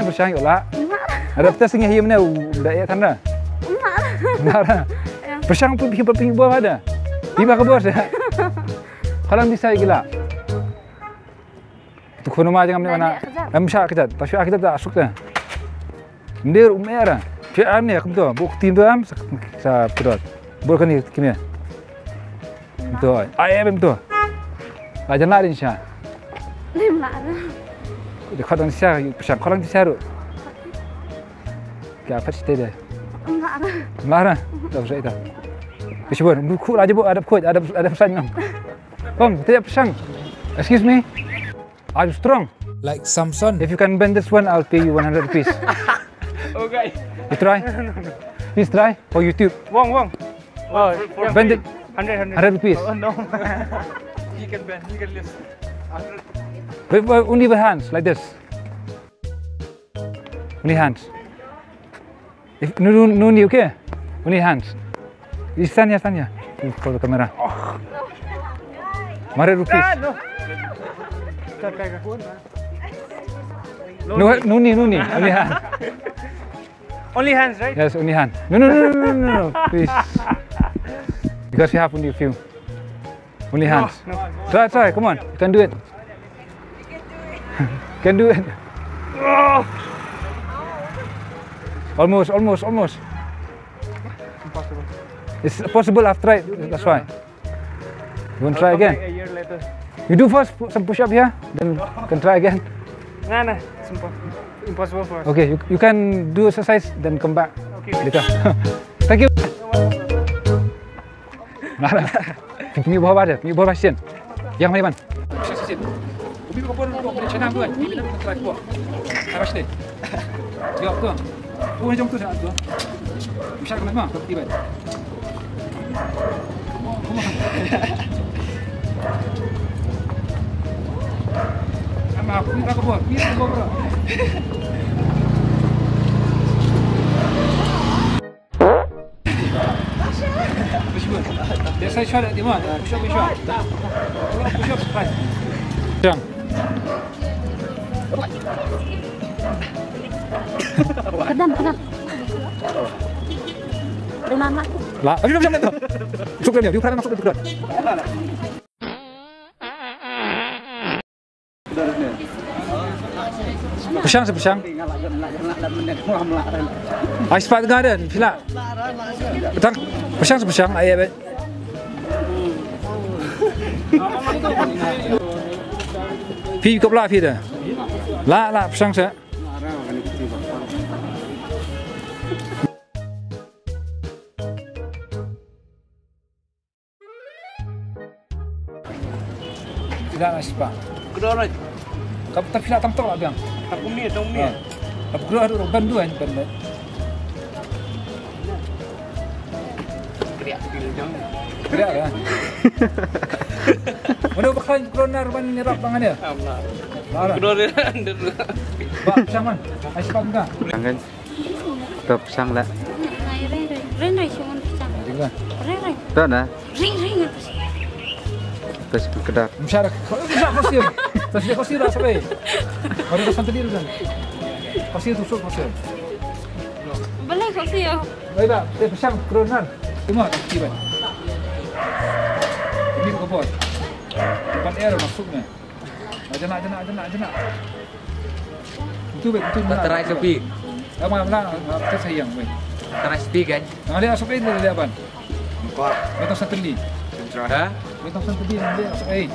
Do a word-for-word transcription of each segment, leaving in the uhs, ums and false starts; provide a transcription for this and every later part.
ne pyrshang ïoh lah. Ada peta sngi hi mane u da ïa than da. Nara. Pyrshang pun phi phi bo ada. Phi ba ka bos ya. Khalang di sa ïa ki lah. Tu khun ma jang am ne mana. Em sha kjat. Ta sha kjat da suk da. Ndir um era. Phi am ne kum to. Buk tim to am sa pdot. Buk kan ni kimia. Betul. Ai, ai, betul. Aja nak din sha. Lim lah. Dia kau dan sha, pasang kau dan sha tu. Kya apa cerita dia? Lim lah. Lim lah. Tak usah itu. Kesibuan, buku aja bu, ada kuat, ada ada pesan nam. Bang, tidak pesan. Excuse me. Are you strong? Like Samson. If you can bend this one, I'll pay you one hundred rupees. Okay. You try? Please try for YouTube. Wong, Wong. Oh, for, for bend it. Hundred, hundred. Hundred rupees. Oh, no. He can bend, he can lift. Hundred. Wait, wait, only with hands, like this. Only hands. If, no, no, no, okay? Only hands. Stand here, stand here. You call the camera. Hundred rupees. Ah, no. No, no need, no need. Only hand. Only hands, right? Yes, only hand. No, no, no, no, no, no, no, please. Because we have only a few. Only hands. No, no. Try, try. Come on. You can do it. Can do it. Almost, almost, almost. Impossible. It's possible. I've tried. That's why. You want to try again? A year later. You do first pu- some push up here, then you can try again. Nah, nah. It's impo- impossible for us. Okay, you, you can do exercise, then come back. Okay. Later. Thank you. Nara. Mute bawah ada, mute bawah pasien. Yang mana, man? Pasien. Umi ko pon ko pon chena ko. Umi nak try ko. Harus deh. Jawab tu. Ko jom tu dah tu. Bisa kena mah, tiba. Ama, umi ko pon, umi ko pon. Push up, push up, push up. Push up, push up. Kedam, kedam. Dengan mak. Lah, ayo, ayo, ayo. Masuk dia, dia masuk dia. Pyrshang sa pyrshang. Ai spat ga den phi lah. Pyrshang, pyrshang sa pyrshang ai ai. Phi kop lah phi da. Lah lah pyrshang sa. Tidak nasib pak. Kedua orang. Kau tapi tidak tamtok lah biang. Tak kumi, tak kumi. Ha. Tapi kedua ada orang bandu kan bandu. Keriak bil jang. Keriak lah. Mana bakal corona ruban nyerap bangan ya? Amlah. Kedua dia. Pak Saman. Ai spat enggak? Jangan. Tap sang la. Ring ring ring ring ring. Ring ring. Tap na. Ring ring. Tap kedar. Msara. Msara kosi. Tap kosi la sabai. Ada kosan tadi kan. Kosi tu sok kosi. Boleh kosi ya. Baik dah. Tap sang keronan. Tengok tiba. Ini kebot. Empat air masuk ni. Ajana ajana ajana ajana. Itu bet itu. Terai sepi. Ama mana kita sayang weh. Terai sepi kan? Nah dia asap ini dia ban. Muka. Betul santeli. Ha? Betul santeli dia asap eh.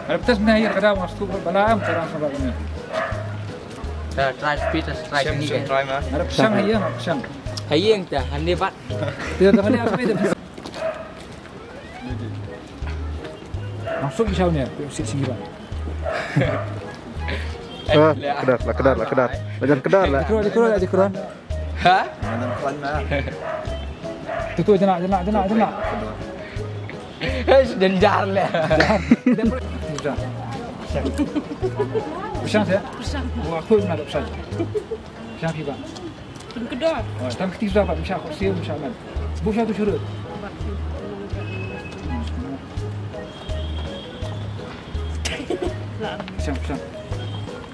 Ada petas mana air kada masuk bala am cara sama ini. Terai sepi terai sepi kan? Ada pisang air, ada pisang. Hayeng ta hande bat. Te ta hande apa itu? Langsung isau ni, tu si sini bang. Ah, kedar lah, kedar lah, kedar. Lajan kedar lah. Dikro, dikro lah, dikro. Ha? Tu tu jenak, jenak, jenak, jenak. Hei, denjar lah. Pyrshang. Pyrshang saya. Pyrshang. Wah, aku nak pyrshang. Pyrshang phi ba. Pynkyndot. Oh, tam kti suda ba, pyrshang ko siew, pyrshang man. Bu sha tu shurut. Pyrshang, pyrshang.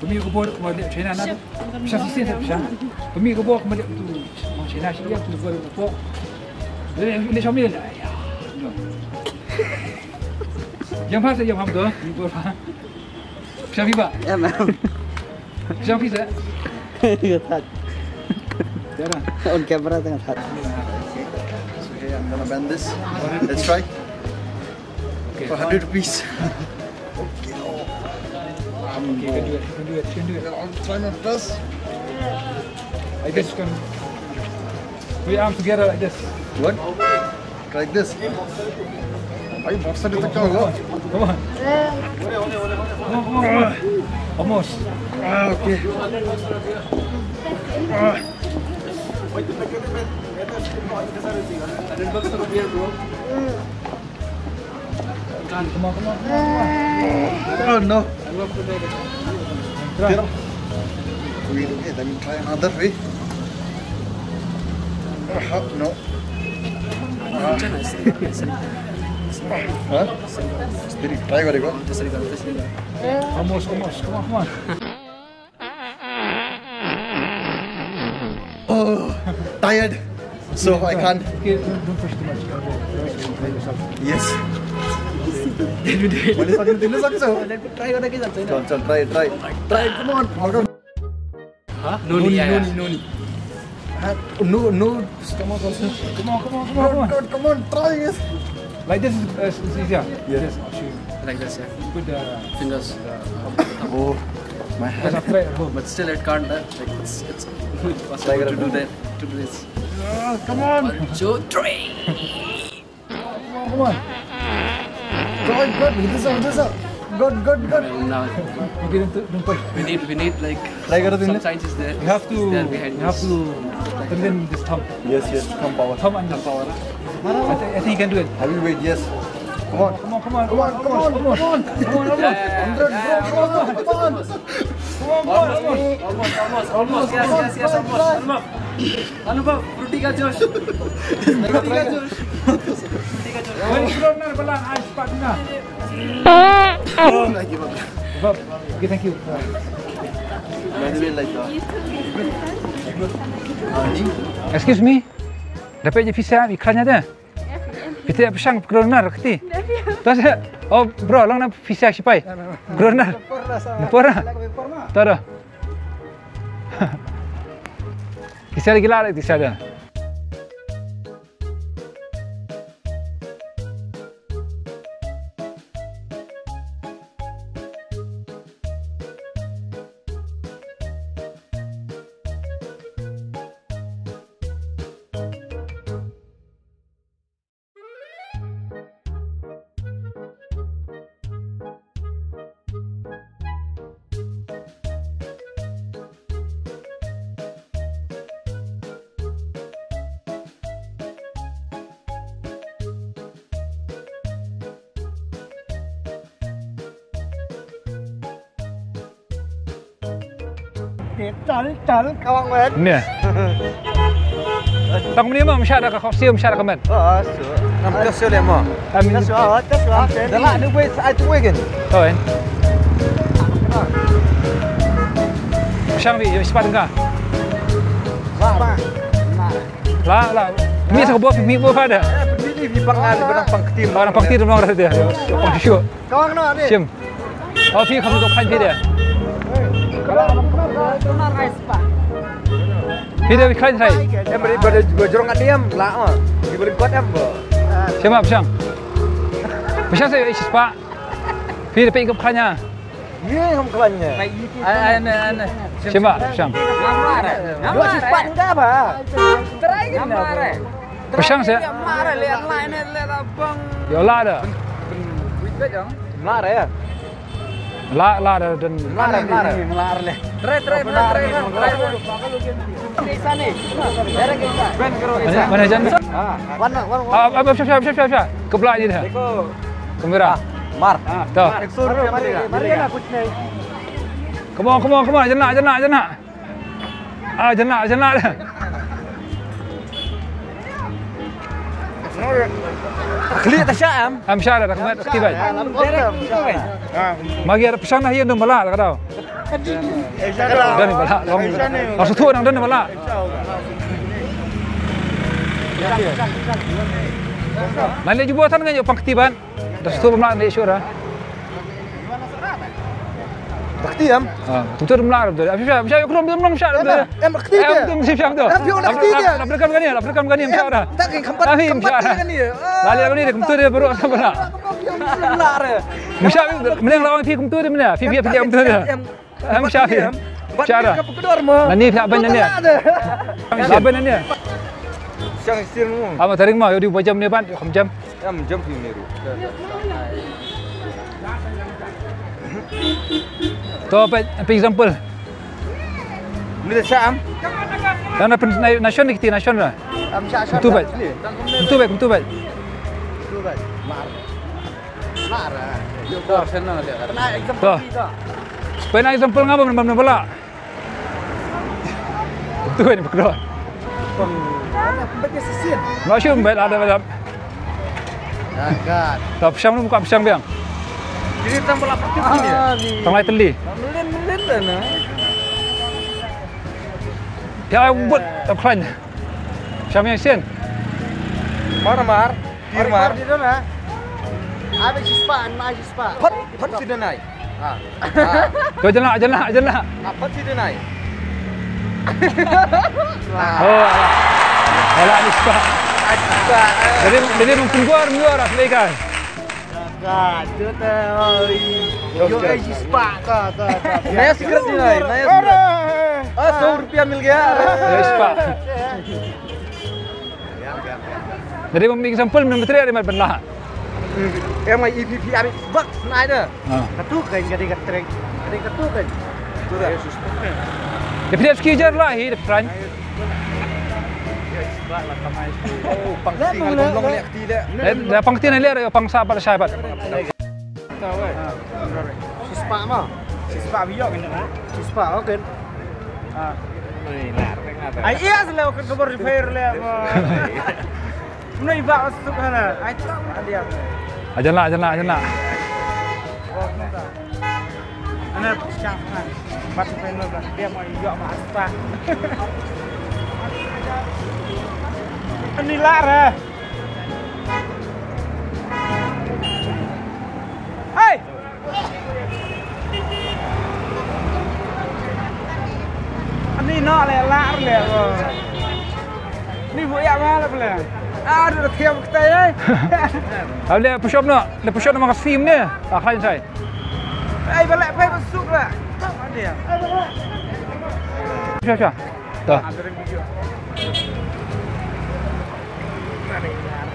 Pynmih ka bor ka bor leh China na. Pyrshang shisien, pyrshang. Pynmih ka bor ka bor leh tu. China shi ïa tu bor ka bor. Leh leh sham leh. Ïam ha sa ïam ha tu. Pyrshang phi ba. Ïam. Pyrshang phi sa. Ïa, tat. Tiada. On camera tengah tat. So, okay, I'm gonna bend this. Let's try. Okay, for hundred rupees. Okay. Oh. Okay, you can do it. You can do it. You can do it. I'll try my best. I guess you can put your arms together like this. What? Like this. Are you boxer? Come on. Come on, come on. Almost. Ah, okay. Ah. Come on, come on, come on, come on. Oh no. Try. Wait, okay, let me try another way. Ah, no. Ah. Huh? Steady, try, very good. Almost, almost. Come on, come on. Oh, tired. So I can't. Okay, don't, don't push too much. Yes. Can you do it? Boleh sakit dulu sakit. Try, try, try. Try, come on. Hold on. Huh? No, no need, no need, no need. Ah, no, no, stomach also. Come on, come on, come on, come on. Come on, come on, try, yes. Like this is, uh, is easier. Yeah. Yes, I'll show you. Like this, yeah. Put the fingers. Oh, my hand. Because I've tried at home. But still, it can't, uh, like, it's, it's impossible to do that, to do this. Ah, come on. One, two, three. Come on, come on. Good, good. Hit this up, hit this up. Good, good, good. No. Okay, don't, don't push. We need, we need, like, some science is there. You have to, there behind you have to strengthen this thumb. Yes, yes, thumb power. Thumb and thumb power. I, thi- I think you can do it. Heavyweight, yes. Come on. Come on, come on, come on, come on, come on. Come on, come on. Yeah, yeah, yeah, yeah. Hundred, bro, come on, come on. Come on, come on, come on. Almost, almost, almost. Yes, yes, yes, almost. Almost. Anubhav, fruity ka juice. Fruity ka juice. Fruity ka juice. Wait, bro, na, balang, ice pack na. Oh, I give up. Give up. Okay, thank you. By the way, like, uh, uh, ni? Excuse me. Dapat je pisa, iklan ada. Pisa pisa pegron nar keti. Terus, oh, bro, long na pisa sipai. Pegron nar. Pora. Tada. Kisah lagi lah, kisah dia. Tal, tal, kawang wen. Nia. Tang mini ma msha da ka khop siu msha da ka met. Oh, so. Nam ka siu le mo. Am. Ka siu, ka siu, ka siu. Da la ni wei sa tu wei gen. Oh, en. Msha bi, yo spat ka. Ba, ba. La, la. Mi sa bo, mi bo fa da. Eh, mi ni bi pang ngan, pang pang kti. Pang pang kti dum long ra de. Pang shu. Kawang no ni. Sim. Oh, phi kham dok khan phi de. Phi de khan thai. Em ri ba de ba jrong atiam la ma. Di beri kot em ba. Siapa psang? Psang saya isi spa. Phi de phi kap khan ya. Ye, ngam khlaiñ ne. Ai, ai, ne, ai, ne. Shim ba, shim. Dua sifat enggak ba. Try gin na. Pyrshang seh. Ïoh lah da. Lah da ya. Lah, lah da, dang. Lah da, lah da. Try, try, try, try, try. Mana, mana jan? Ah, wan, wan, wan. Ah, ah, ah, siap, siap, siap, siap, siap. Kebelak je dah. Kamera. Ah, mar. Ah, dah. Mar, mar, mar. Come on, come on, come on. Jangan nak, jangan nak, jangan nak. Ah, jangan nak, jangan nak dah. Klik tak syak, am? Am syak dah, dah kemat, ketiban. Magi ada pesan dah, ya, dum bala, dah kata. Dan bala, long. Langsung tu nang dan bala. Nanti jubatan kan, yuk, pang ketiban. Dah setu pemlak ni syura. Bakti am. Ah, tu tu pemlak tu. Abi sya, sya krum tu mlong sya tu. Em, bakti dia. Em tu sya tu. Em, bakti dia. Lap rekam kan ni, lap rekam kan ni, sya dah. Tak kan kempat, kempat kan ni. Lali lali dia, kum tu dia baru sama lah. Sya, mending lawan fi kum tu dia mana? Fi fi fi kum tu dia. Em, sya fi. Sya dah. Nani fi apa nani? Apa nani? Siang isir mu. Ama taring ma, yo di bajam ni ban, yo kam jam. Em, jam fi ni ru. To, apa, apa example? Ni dah siam. Yang na pen na, nation ni kita nation lah. Am siam. Betul baik. Betul baik, betul baik. Betul baik. Mar. Mar. Yo, dah senang dia. Kena example kita. Pena example ngapa mana bala? Betul ni betul. Peng. Mana pembetnya sesin? Nggak sih, pembet ada macam. Jagat. Dah pesiang lu, buka pesiang biang. Jadi tambah lapar tu ni. Tang lai teli. Melin melin dah na. Dia buat tak keren. Siapa yang sin? Mar mar. Tir mar. Mar di dona. Abi sispa, an ma sispa. Pat, pat si denai. Ha. Ha. Kau jenak, jenak, jenak. Apa si denai? Oh, alah. Alah, ni spa. Spa. Jadi, jadi mungkin gua harus gua harus legal. Ka, tu tu, oi. Yo, eh, sispa ka, ka, ka. Naya secret ni, naya, naya secret. Ah, seratus rupiah mil gaya. Naya sispa. Jadi, example, minum betul ada mat benar. Em ai E P P ari bak senai dah. Ha. Katu kan jadi ketrek. Jadi katu kan. Tu dah. Dia pilih skill je lah, hi, dia peran. Oh, pangsi ngal gomlong lek ti lek. Eh, dah pangti na lek, pangsa bat syai bat. Sispa ma. Sispa biok ni ma. Sispa, okay. Ah. Ai iya sele, okay, kebor repair le ma. Muna iba masuk hana. Ai tak dia. Ajan lah, ajan lah, ajan lah. Ana pecah kan. Bat final dah. Dia mau iok ma asta. Ni lar eh. Hei. Ani no le lar le. Ni bu ya ma le. Aduh, thiam kita ya. Au le push up no, le push up no ma ka sim ne. Ah, khlain sai. Ai, balik pai masuk lah. Siap, siap. Dah.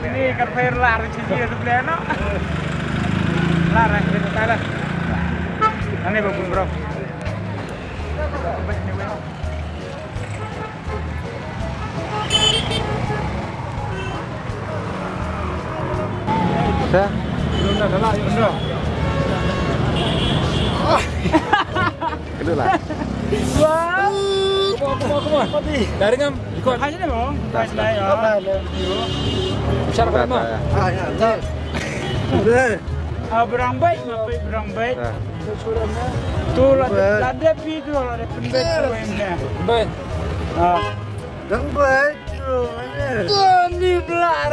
Ini kan fair lah, rezeki itu beli no. Lah, lah, kita lah. Ini bagus, bro. Dah. Belum dah, dah lah, yuk, dah. Kedua lah. Wah. Come on, come on, come on. Dah ringam, record. Hai sini, Bang. Dah, dah. Besar apa, Bang? Ah, ya, dah. Ah, berang baik, berang baik. Dah. Tu lah, dah ada pi tu lah, ada pembet tu yang dah. Pembet. Ah. Dang baik tu, mana? Tu ni belar.